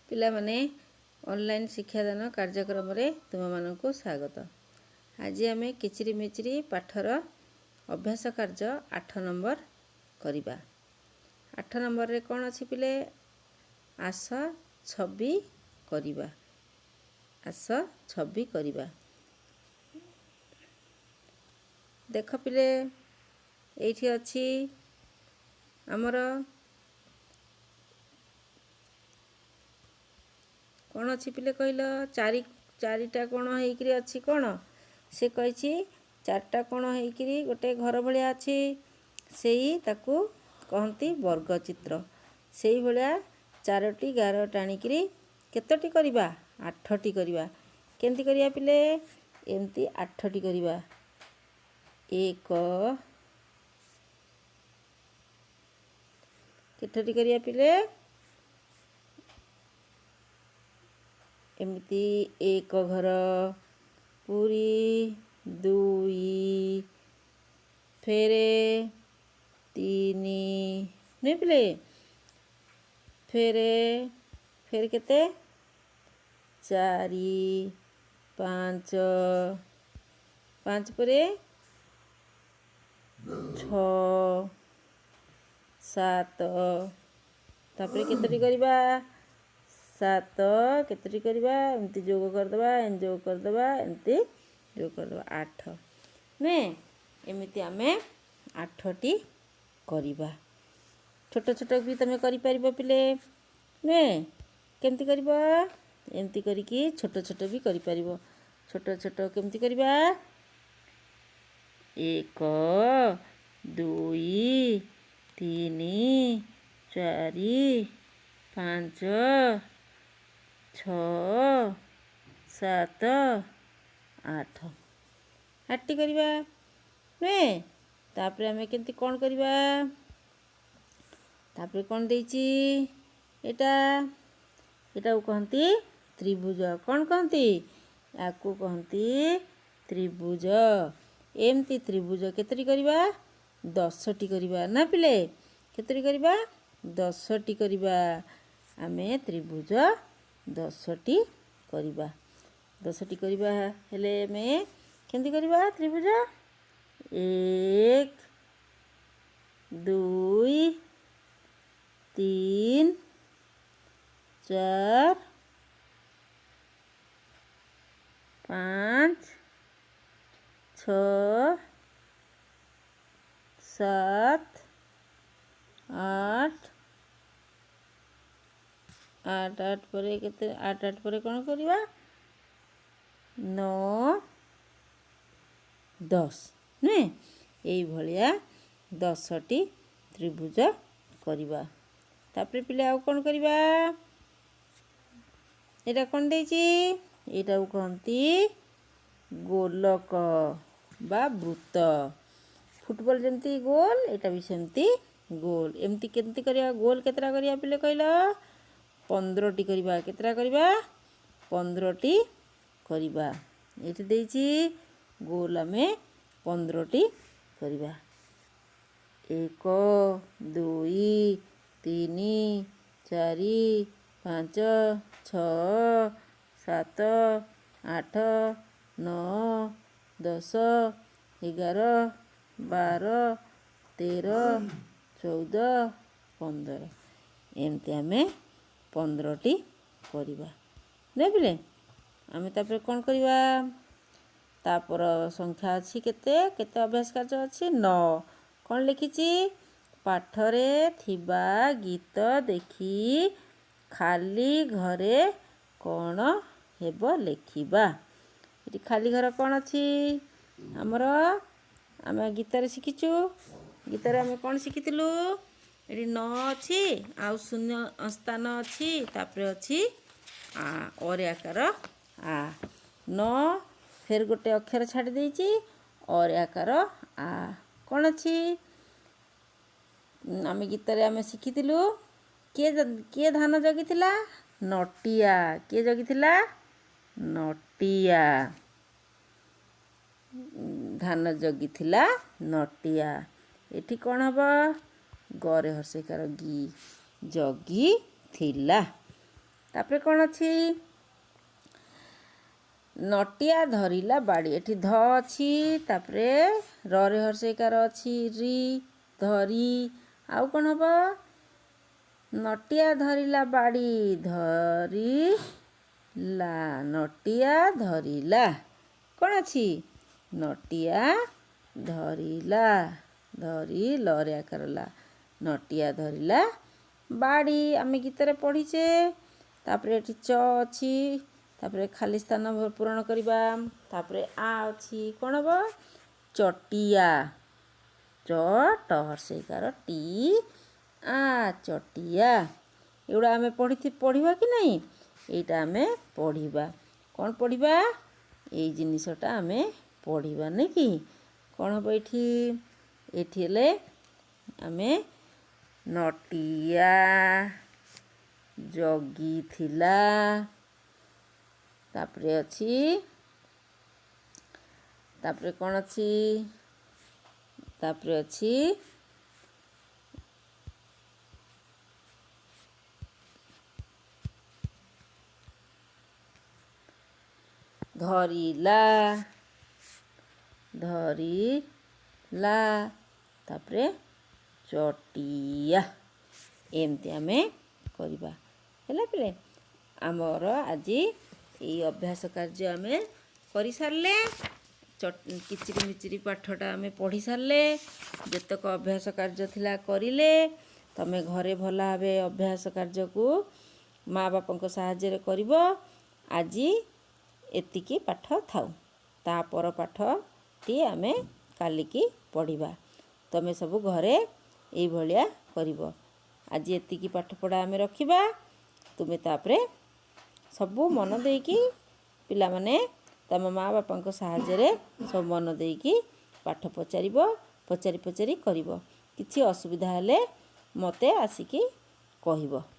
ପିଲାମାନେ, ଅନଲାଇନ୍ ଶିକ୍ଷାଦାନ କାର୍ଯ୍ୟକ୍ରମରେ ତୁମମାନଙ୍କୁ ସ୍ୱାଗତ। ଆଜି ଆମେ କିଚିରି ମିଚିରି ପାଠର ଅଭ୍ୟାସ କାର୍ଯ୍ୟ 8 ନମ୍ବର କରିବା। 8 ନମ୍ବରରେ କ'ଣ ଅଛି ପିଲେ? ଆସ ଛବି କରିବା। ଆସ ଛବି କରିବା। ଦେଖ ପିଲେ, ଏଇଠି ଅଛି ଆମର କ'ଣ ଅଛି ପିଲେ କହିଲ? ଚାରିଟା କୋଣ ହେଇକିରି ଅଛି। କ'ଣ ସେ କହିଛି? ଚାରିଟା କୋଣ ହେଇକିରି ଗୋଟେ ଘର ଭଳିଆ ଅଛି, ସେଇ ତାକୁ କହନ୍ତି ବର୍ଗଚିତ୍ର। ସେଇଭଳିଆ ଚାରୋଟି ଗାର ଟାଣିକିରି କେତୋଟି କରିବା? 8ଟି କରିବା। କେମିତି କରିବା ପିଲେ? ଏମିତି 8ଟି କରିବା। ଏକ, କେତୋଟି କରିବା ପିଲେ? ଏମିତି ଏକ ଘର ପୁରୀ, ଦୁଇ, ଫେରେ ତିନି, ନୁହେଁ ପିଲେ? ଫେରେ ଫେରେ କେତେ? ଚାରି, ପାଞ୍ଚ, ପାଞ୍ଚ ପରେ ଛଅ, ସାତ। ତାପରେ କେତୋଟି କରିବା? ସାତ। କେତୋଟି କରିବା? ଏମିତି ଯୋଗ କରିଦେବା, ଏମିତି ଯୋଗ କରିଦେବା, ଏମିତି ଯୋଗ କରିଦେବା, 8, ନୁହେଁ? ଏମିତି ଆମେ 8ଟି କରିବା। ଛୋଟ ଛୋଟ ବି ତୁମେ କରିପାରିବ ପିଲେ, ନୁହେଁ? କେମିତି କରିବ? ଏମିତି କରିକି ଛୋଟ ଛୋଟ ବି କରିପାରିବ। ଛୋଟ ଛୋଟ କେମିତି କରିବା? 1, 2, 3, 4, 5, 6, 7, 8। 8ଟି କରିବା, ନୁହେଁ? ତାପରେ ଆମେ କେମିତି କ'ଣ କରିବା? ତାପରେ କ'ଣ ଦେଇଛି ଏଇଟା? ଏଟାକୁ କହନ୍ତି ତ୍ରିଭୁଜ। କ'ଣ କହନ୍ତି? ୟାକୁ କହନ୍ତି ତ୍ରିଭୁଜ। ଏମିତି ତ୍ରିଭୁଜ କେତୋଟି କରିବା? 10ଟି କରିବା ନା ପିଲେ? କେତୋଟି କରିବା? 10ଟି କରିବା। ଆମେ ତ୍ରିଭୁଜ 10ଟି କରିବା। 10ଟି କରିବା ହେଲେ ଆମେ କେମିତି କରିବା ତ୍ରିଭୁଜ? 1, 2, 3, 4, 5, 6, 7, 8। 8, 8 ପରେ କେତେ? 8, 8 ପରେ କ'ଣ କରିବା? 9, 10, ନୁହେଁ? ଏଇଭଳିଆ 10ଟି ତ୍ରିଭୁଜ କରିବା। ତାପରେ ପିଲା ଆଉ କ'ଣ କରିବା? ଏଇଟା କ'ଣ ଦେଇଛି? ଏଇଟାକୁ କହନ୍ତି ଗୋଲକ ବା ବୃତ୍ତ। ଫୁଟବଲ୍ ଯେମିତି ଗୋଲ, ଏଇଟା ବି ସେମିତି ଗୋଲ। ଏମିତି କେମିତି କରିବା ଗୋଲ? କେତେଟା କରିବା ପିଲେ କହିଲ? 15ଟି କରିବା। କେତେଟା କରିବା? 15ଟି କରିବା। ଏଇଠି ଦେଇଛି ଗୋଲ, ଆମେ 15ଟି କରିବା। 1, 2, 3, 4, 5, 6, 7, 8, 9, 10, 11, 12, 13, 14, 15। ଏମିତି ଆମେ 15ଟି କରିବା, ନୁହେଁ ପିଲେ? ଆମେ ତାପରେ କ'ଣ କରିବା? ତାପର ସଂଖ୍ୟା ଅଛି କେତେ? କେତେ ଅଭ୍ୟାସ କାର୍ଯ୍ୟ ଅଛି? 9। କ'ଣ ଲେଖିଛି? ପାଠରେ ଥିବା ଗୀତ ଦେଖି ଖାଲି ଘରେ କ'ଣ ହେବ ଲେଖିବା। ଏଠି ଖାଲି ଘର କ'ଣ ଅଛି ଆମର? ଆମେ ଗୀତରେ ଶିଖିଛୁ। ଗୀତରେ ଆମେ କ'ଣ ଶିଖିଥିଲୁ? ଏଠି 9 ଅଛି ଆଉ ଶୂନ୍ୟ ସ୍ଥାନ ଅଛି, ତାପରେ ଅଛି ଆ, ଅରେ ଆକାର ଆ। 9, ଫେର ଗୋଟେ ଅକ୍ଷର ଛାଡ଼ି ଦେଇଛି, ଅରେ ଆକାର ଆ। କ'ଣ ଅଛି? ଆମେ ଗୀତରେ ଆମେ ଶିଖିଥିଲୁ, କିଏ କିଏ ଧାନ ଜଗିଥିଲା? ନଟିଆ। କିଏ ଜଗିଥିଲା? ନଟିଆ। ଧାନ ଜଗିଥିଲା ନଟିଆ। ଏଠି କ'ଣ ହେବ? ଗରେ ହର୍ଷେଇକାର ଗି, ଜଗିଥିଲା। ତାପରେ କ'ଣ ଅଛି? ନଟିଆ ଧରିଲା ବାଡ଼ି। ଏଠି ଧ ଅଛି, ତାପରେ ରରେ ହର୍ଷେଇକାର ଅଛି, ରି, ଧରି। ଆଉ କ'ଣ ହବ? ନଟିଆ ଧରିଲା ବାଡ଼ି, ଧରିଲା, ନଟିଆ ଧରିଲା। କ'ଣ ଅଛି? ନଟିଆ ଧରିଲା, ଧରି, ଲରେ ଆକାର ଲା, ନଟିଆ ଧରିଲା ବାଡ଼ି। ଆମେ ଗୀତରେ ପଢ଼ିଛେ। ତାପରେ ଏଠି ଚ ଅଛି। ତାପରେ ଖାଲି ସ୍ଥାନ ପୂରଣ କରିବା। ତାପରେ ଆ ଅଛି। କ'ଣ ହବ? ଚଟିଆ। ଚ, ଟ ହର୍ଷେଇକାର ଟି, ଆ, ଚଟିଆ। ଏଗୁଡ଼ା ଆମେ ପଢ଼ିବା କି ନାହିଁ? ଏଇଟା ଆମେ ପଢ଼ିବା। କ'ଣ ପଢ଼ିବା? ଏଇ ଜିନିଷଟା ଆମେ ପଢ଼ିବା, ନାଇଁ କି? କ'ଣ ହେବ ଏଇଠି? ଏଇଠି ହେଲେ ଆମେ ନଟିଆ ଜଗିଥିଲା। ତାପରେ ଅଛି, ତାପରେ କ'ଣ ଅଛି? ତାପରେ ଅଛି ଧରିଲା, ଧରିଲା, ତାପରେ ଚଟିଆ। ଏମିତି ଆମେ କରିବା। ହେଲା ପିଲେ, ଆମର ଆଜି ଏଇ ଅଭ୍ୟାସ କାର୍ଯ୍ୟ ଆମେ କରିସାରିଲେ। କିଚିରି ମିଚିରି ପାଠଟା ଆମେ ପଢ଼ି ସାରିଲେ। ଯେତେକ ଅଭ୍ୟାସ କାର୍ଯ୍ୟ ଥିଲା କରିଲେ। ତମେ ଘରେ ଭଲ ଭାବେ ଅଭ୍ୟାସ କାର୍ଯ୍ୟକୁ ମା ବାପାଙ୍କ ସାହାଯ୍ୟରେ କରିବ। ଆଜି ଏତିକି ପାଠ ଥାଉ, ତା ପର ପାଠଟି ଆମେ କାଲିକି ପଢ଼ିବା। ତମେ ସବୁ ଘରେ ଏଇଭଳିଆ କରିବ। ଆଜି ଏତିକି ପାଠପଢ଼ା ଆମେ ରଖିବା। ତୁମେ ତାପରେ ସବୁ ମନ ଦେଇକି ପିଲାମାନେ ତମ ମା ବାପାଙ୍କ ସାହାଯ୍ୟରେ ସବୁ ମନ ଦେଇକି ପାଠ ପଚାରିବ, ପଚାରି ପଚାରି କରିବ। କିଛି ଅସୁବିଧା ହେଲେ ମୋତେ ଆସିକି କହିବ।